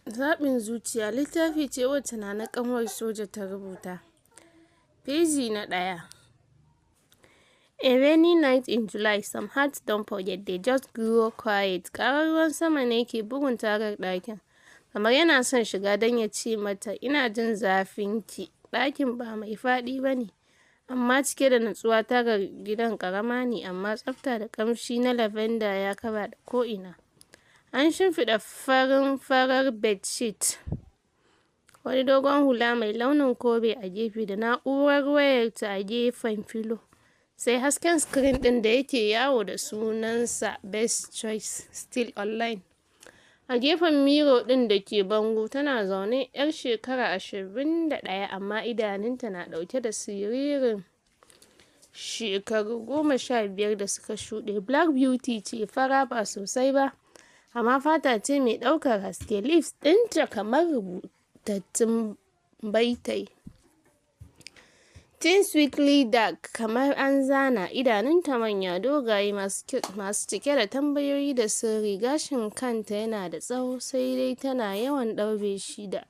Zaɓin Zuciya littafi ce wacce Nana Ƙanwar Soja ta rubuta. Feji na 1. A rainy night in July, some hearts don't forget, they just grow quiet. Karar ruwan sama ne ke bugun tagar dakin, kamar yana son shiga don ya ce mata "Ina jin zafin ki." Dakin ba mai fadi bane, amma cike da natsuwa. Tagar gidan karama ne, amma tsafta da kamshi na lavender ya karaɗe ko'ina. An shimfiɗa farin farar bedsheet, wani dogon hula mai launin kore a gefe, da na'urar wayarta a gefen filo. Sai hasken screen ɗin da yake yawo da sunansa "Best Choice" still online. A gefen mirror ɗin da ke bango, tana zaune, 'yar shekara 21, amma idanunta na ɗauke da siririn shekaru 15 da suka shuɗe. Black Beauty ce, fara ba sosai ba, amma fata ce mai ɗaukar haske, lips ɗinta kamar rubutattun baitai. Thin, sweetly dark, kamar an zana. Idanunta manya, dogaye, masu cike da tambayoyi da sirri. Gashin kanta yana da tsawo, sai dai tana yawan daure shi da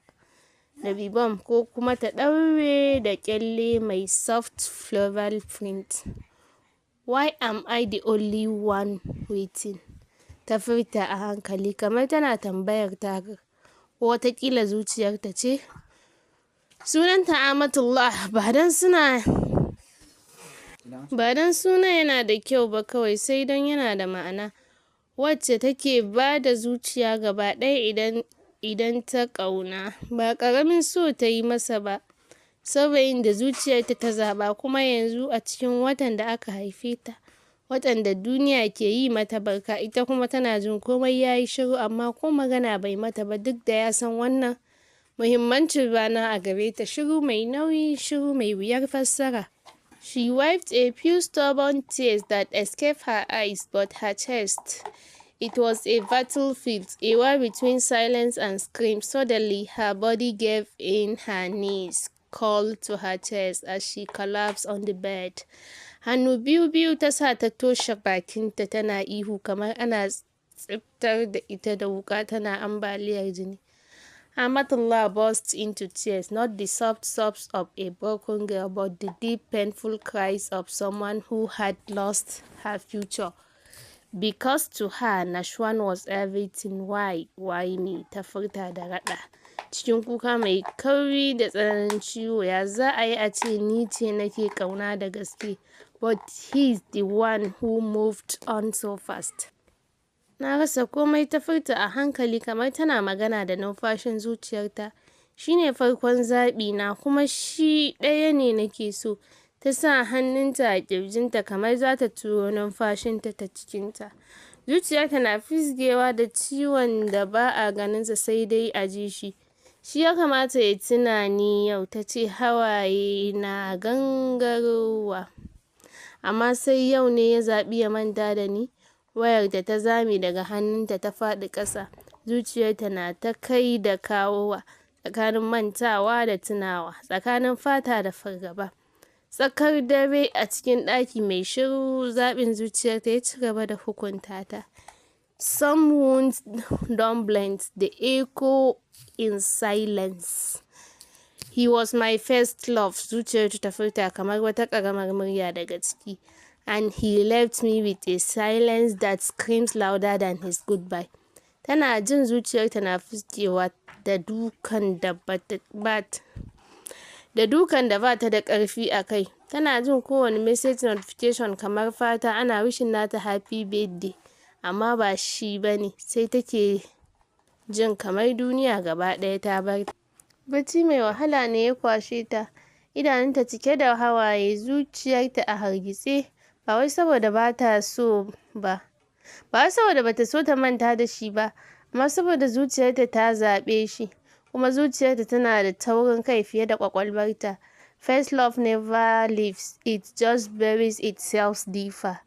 ribbon ko kuma ta daure da kyalle mai soft floral print. "Why am I the only one waiting?" ta furta a hankali, kamar tana tambayar tagar, ko watakila zuciyarta ce. Sunanta Amatullah, ba don sunan yana da kyau ba kawai, sai don yana da ma'ana. Wacce take ba da zuciya gaba ɗaya idan ta ƙauna. Ba ƙaramin so ta yi masa ba, saurayin da zuciyarta ta zaɓa. Kuma yanzu, a cikin watan da aka haife ta, watan da duniya ke yi mata barka, ita kuma tana jin komai ya yi shiru. Amma ko magana bai mata ba, duk da ya san wannan muhimmancin rana a gare ta. Shiru mai nauyi, shiru mai wuyar fassara. She wiped a few stubborn tears that escaped her eyes, but her chest, it was a battlefield, a war between silence and screams. Suddenly, her body gave in. Her knees curled to her chest as she collapsed on the bed. Hannu biyu-biyu ta sa ta toshe bakinta, tana ihu kamar ana tsiftar da ita da wuka tana ambaliyar jini. Amatullah burst into tears, not the soft sobs of a broken girl, but the deep, painful cries of someone who had lost her future. Because to her, Nashwan was everything. "Why? Why me?" ta furta da raɗa, cikin kuka mai kauri da tsananin ciwo. "Ya za a yi a ce ni ce nake ƙauna da gaske, but he's the one who moved on so fast? Na rasa komai," ta furta a hankali, kamar tana magana da numfashin zuciyarta. "Shi ne farkon zaɓina, kuma shi ɗaya ne nake so." Ta sa hannunta a ƙirjinta kamar za ta turo numfashinta ta cikinta. Zuciyarta na fizgewa da ciwon da ba a ganinsa sai dai a ji shi. "Shi ya kamata ya tuna ni yau," ta ce, hawaye na gangarowa. "Amma sai yau ne ya zaɓi ya manta da ni." Wayarta ta zame daga hannunta ta faɗi ƙasa. Zuciyarta na ta kai da kawowa tsakanin mantawa da tunawa, tsakanin fata da fargaba. Tsakar dare, a cikin ɗaki mai shiru, zaɓin zuciyarta ya ci gaba da hukunta ta. Some wounds don't blend, they echo in silence. "He was my first love," zuciyarta ta furta kamar wata ƙaramar murya daga ciki. "And he left me with a silence that screams louder than his goodbye." Tana jin zuciyarta na fizgewa da dukan da bata da ƙarfi a kai. Tana jin kowane message notification kamar fata, ana wishing nata happy birthday, amma ba shi bane. Sai take jin kamar duniya gaba ɗaya ta bar. Bacci mai wahala ne ya kwashe ta, idanunta cike da hawaye, zuciyarta a hargitse. Ba wai saboda bata so ba, ba wai saboda bata so ta manta da shi ba, amma saboda zuciyarta ta zaɓe shi, kuma zuciyarta tana da taurin kai fiye da kwakwalwarta. First love never leaves, it just buries itself deeper.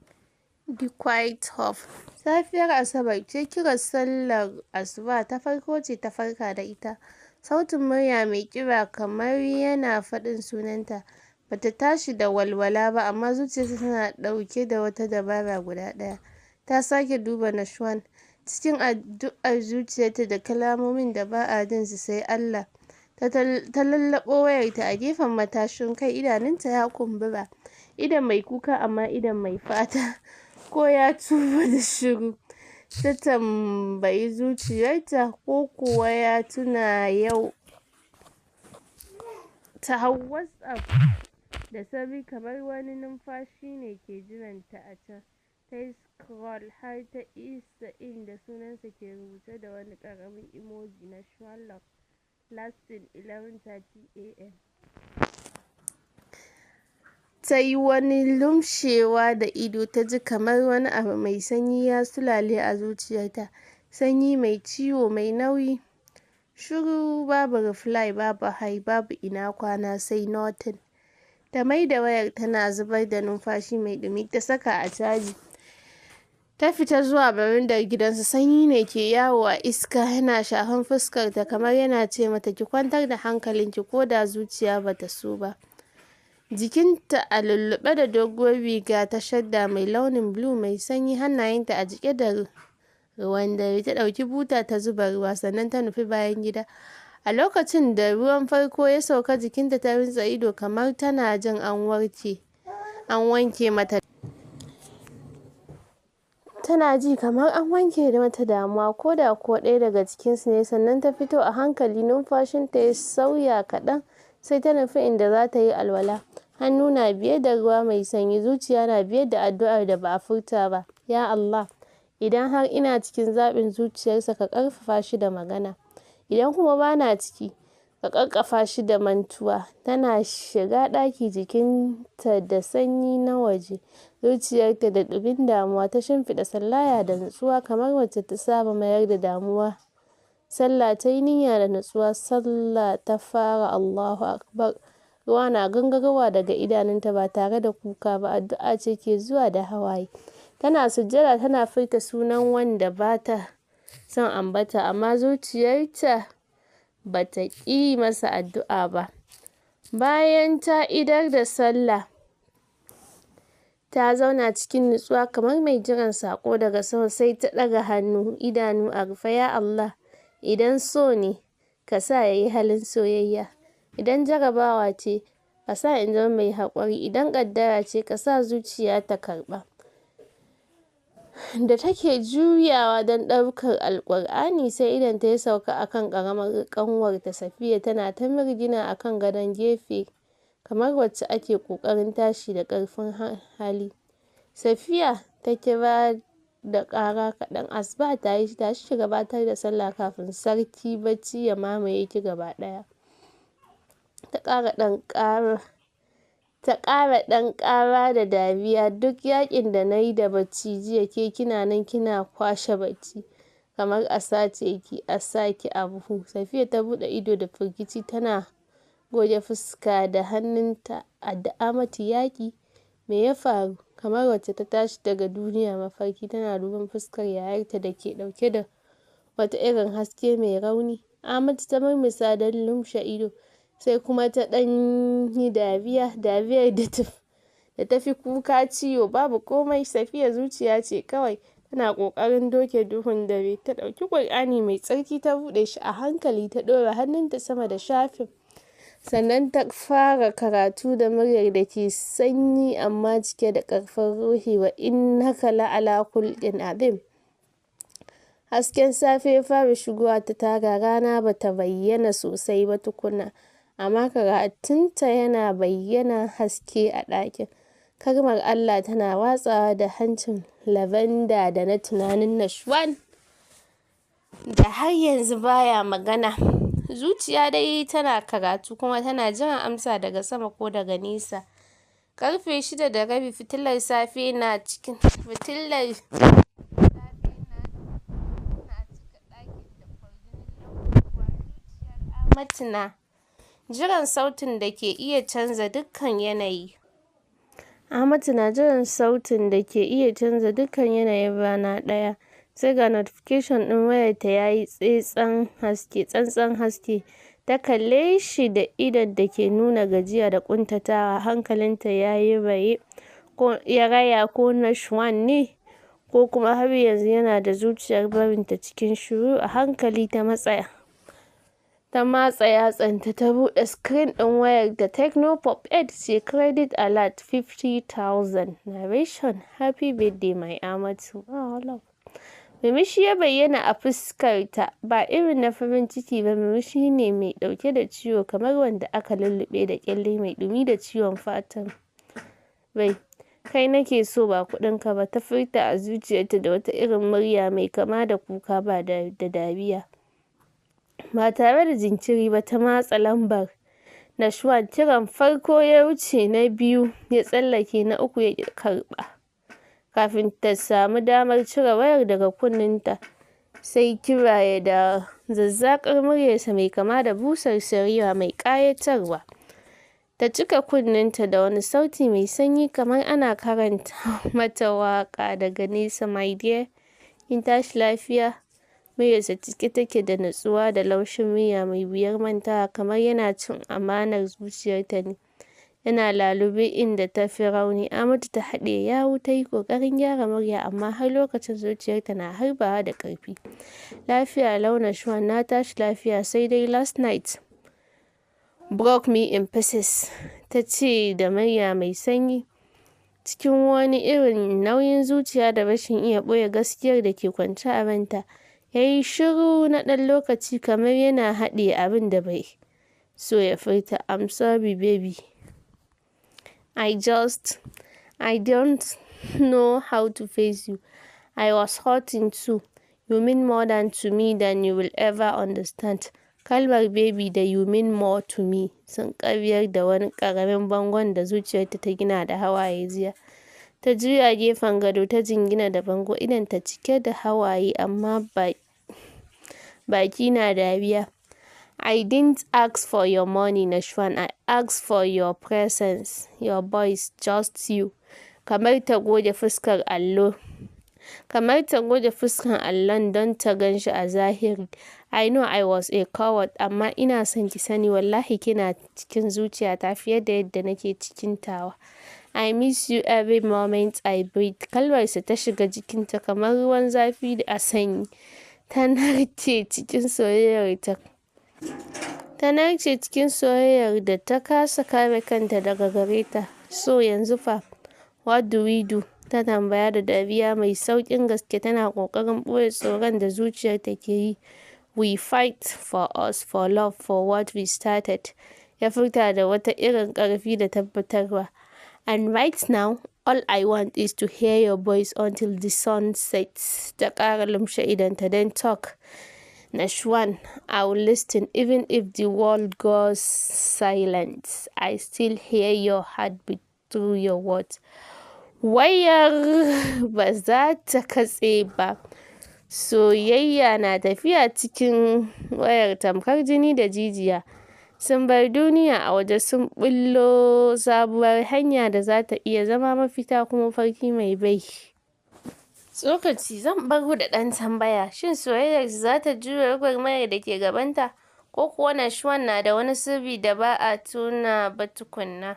The Quiet Hope. Safiyar Asabar ce, kiran sallar asuba ta farko ce ta farka da ita. Sautin murya mai kira kamar yana fadin sunanta. Bata tashi da walwala ba, amma zuciyarta tana dauke da wata dabara guda daya. Ta sake duba Nashwan. Cikin addu'ar zuciyarta da kalmomin da ba'a jin su sai Allah, ta lallabo wayarta a gefen matashin kai, idanunta ya kumbura, idon mai kuka amma idon mai fata. Ko ya tuba da shiru? Ta tambayi zuciyarta, ko kuwa ya tuna yau? Ta hau WhatsApp da sauri kamar wani numfashi ne ke jiranta a can. Ta yi scroll har ta isa inda sunansa ke rubuce da wani ƙaramin emoji Nashwan Love, last seen 11:30 AM. Ta yi wani lumshewa da ido, ta ji kamar wani abu mai sanyi ya sulale a zuciyarta, sanyi mai ciwo, mai nauyi. Shiru, babu reply, babu hi, babu ina kwana, sai nothing. Ta maida wayar tana zubar da numfashi mai dumi, ta saka a caji. Ta fita zuwa barandar gidansu. Sanyi ne ke yawo a iska yana shafan fuskarta kamar yana ce mata, "Ki kwantar da hankalinki koda zuciya bata so ba." Jikinta a lullube da doguwar riga ta shadda mai launin blue mai sanyi, hannayenta a jike da ruwan dare, ta dauki buta ta zuba ruwa sannan ta nufi bayan gida. A lokacin da ruwan farko ya sauka jikinta, ta runtse ido kamar tana jin an wanke mata Tana ji kamar an wanke mata damuwa, ko da kuwa ɗaya daga cikinsu ne. Sannan ta fito a hankali, numfashinta ya sauya kaɗan. Sai ta nufi inda za ta yi alwala. Hannu na biye da ruwa mai sanyi, zuciya na biye da addu'ar da ba a furta ba. "Ya Allah, idan har ina cikin zabin zuciyarsa, ka karfafa shi da magana. Idan kuma bana ciki, ka kakkafa shi da mantuwa." Tana shiga daki, jikinta da sanyi na waje, zuciyarta da dumin damuwa, ta shimfida sallaya da nutsuwa kamar wacce ta saba mayar da damuwa sallah. Ta yi niyya da nutsuwa, sallah ta fara. "Allahu Akbar." Ruwa na gangarowa daga idanunta ba tare da kuka ba, addu'a ce ke zuwa da hawaye. Tana sujjada tana furta sunan wanda ba ta son ambata, amma zuciyarta ba ta ƙi yi masa addu'a ba. Bayan ta idar da sallah, ta zauna cikin nutsuwa kamar mai jiran saƙo daga sama. Sai ta ɗaga hannu, idanu a rufe. "Ya Allah, idan so ne, ka sa ya yi halin soyayya. Idan jarabawa ce, ka sa in zama mai haƙuri. Idan ƙaddara ce, ka sa zuciya ta karɓa." Da take juyawa don ɗaukar Alkur'ani, sai idonta ya sauka a kan ƙaramar ƙanwarta Safiya, tana ta mirgina a kan gadon gefe kamar wacce ake ƙoƙarin tashi da ƙarfin hali. "Safiya!" ta kira da ƙara kaɗan. "Asuba ta yi, tashi ki gabatar da sallah kafin sarki bacci ya mamaye ki gaba ɗaya." Ta ƙara ɗan ƙara da dariya. "Duk yakin da na yi da bacci jiya, ke kina nan kina kwashe bacci kamar a sace ki a sa ki a buhu." Safiya ta bude ido da firgici tana goge fuska da hannunta. "Adda Amatu, yaki? Me ya faru?" Kamar wacce ta tashi daga duniyar mafarki, tana duban fuskar yayarta da ke dauke da wata irin haske mai rauni. Amatu ta murmusa don lumshe ido, sai kuma ta dan yi dariya, dariyar da ta fi kuka ciwo. "Babu komai, Safiya, zuciya ce kawai tana kokarin doke duhun dare." Ta dauki Qur'ani mai tsarki, ta bude shi a hankali, ta dora hannunta sama da shafin, sannan ta fara karatu da muryar da ke sanyi amma cike da karfin ruhi: "Wa innaka la'ala khulqin azim." Hasken safe ya fara shigowa ta taga. Rana ba ta bayyana sosai ba tukuna, amma karatunta yana bayyana haske a ɗakin. Kalmar Allah tana watsawa da hancin lavender da na tunanin Nashwan da har yanzu baya magana. Zuciya dai tana karatu kuma tana jiran amsa daga sama ko daga nesa. Karfe 6:30, fitilar safe na cika ɗakin da kwarjinin launin ruwa. Zuciyar Amatu na jiran sautin da ke iya canza dukkan yanayi. Amatu na jiran sautin da ke iya canza dukkan yanayin rana ɗaya. Sai ga notification ɗin wayarta ya yi tsantsan haske. Ta kalle shi da idon da ke nuna gajiya da ƙuntatawa. Hankalinta ya raya ko Nashwan ne? Ko kuma har yanzu yana da zuciyar barin ta cikin shiru? A hankali ta matsa yatsanta ta bude screen din wayarta, Tecno Pop 8 ce, credit alert 50,000. Narration: Happy birthday, my Amatu. Oh love. Murmushi ya bayyana a fuskarta, ba irin na farin ciki ba, murmushi ne mai dauke da ciwo, kamar wanda aka lullube da kyalle mai dumi da ciwon fatan rai. "Kai nake so, ba kudinka ba," ta furta a zuciyarta da wata irin murya mai kama da kuka da dariya. Ba tare da jinkiri ba ta matsa lambar Nashwan, kiran farko ya wuce, na biyu ya tsallake, na uku ya ki karba. Kafin ta samu damar cire wayar daga kunnenta sai kira ya dawo, zazzakar muryarsa mai kama da busar sarewa mai kayatarwa ta cika kunnenta da wani sauti mai sanyi kamar ana karanta mata waka daga nesa. "My dear, kin tashi lafiya?" Muryarsa cike take da natsuwa da laushin murya mai wuyar mantawa, kamar yana cin amanar zuciyarta ne, yana lalube inda ta fi rauni. Amatu ta haɗiye yawu, ta yi ƙoƙarin gyara murya, amma har lokacin zuciyarta na harbawa da ƙarfi. "Lafiya lau, Nashwan, na tashi lafiya, sai dai last night broke me in pieces," ta ce da murya mai sanyi, cikin wani irin nauyin zuciya da rashin iya ɓoye gaskiyar da ke kwance a ranta. Ya yi shiru na ɗan lokaci, kamar yana haɗiye abin da bai so ya furta. "I'm sorry, baby. I just, I don't know how to face you. I was hurting too. You mean more than to me than you will ever understand." Kalmar "baby" da "you mean more to me" sun karyar da wani karamin bangon da zuciyarta ta gina da hawaye jiya. Ta juya gefen gado, ta jingina da bango, idonta cike da hawaye amma baki na dariya. "I didn't ask for your money, Nashwan. I asked for your presence, your voice, just you." Kamar ta goge fuskar allon don ta ganshi a zahiri. "I know I was a coward, amma ina son ki sani, wallahi kina cikin zuciyata fiye da yadda nake cikin tawa. I miss you every moment I breathe." Kalmarsa ta shiga jikinta kamar ruwan zafi a sanyi. Ta narke cikin soyayyar da ta kasa kare kanta daga gare ta. "So yanzu fa? What do we do?" ta tambaya da dariya mai saukin gaske, tana kokarin boye tsoron da zuciyarta ke yi. "We fight for us, for love, for what we started," ya furta da wata irin karfi da tabbatarwa. "And right now, all I want is to hear your voice until the sun sets." Ta kara lumshe idonta. "Then talk, Nashwan. I will listen. Even if the world goes silent, I still hear your heartbeat through your words." Wayar ba za ta katse ba. Soyayya na tafiya cikin wayar tamkar jini da jijiya. Sun bar duniya a waje, sun bullo sabuwar hanya da za ta iya zama mafita ko mafarki mai bai. Tsokaci: Zan bar ku da ɗan tambaya. Shin soyayyarsu za ta jure gwagwarmayar da ke gabanta, ko kuwa Nashwan na da wani sirri da ba a tona ba tukunna?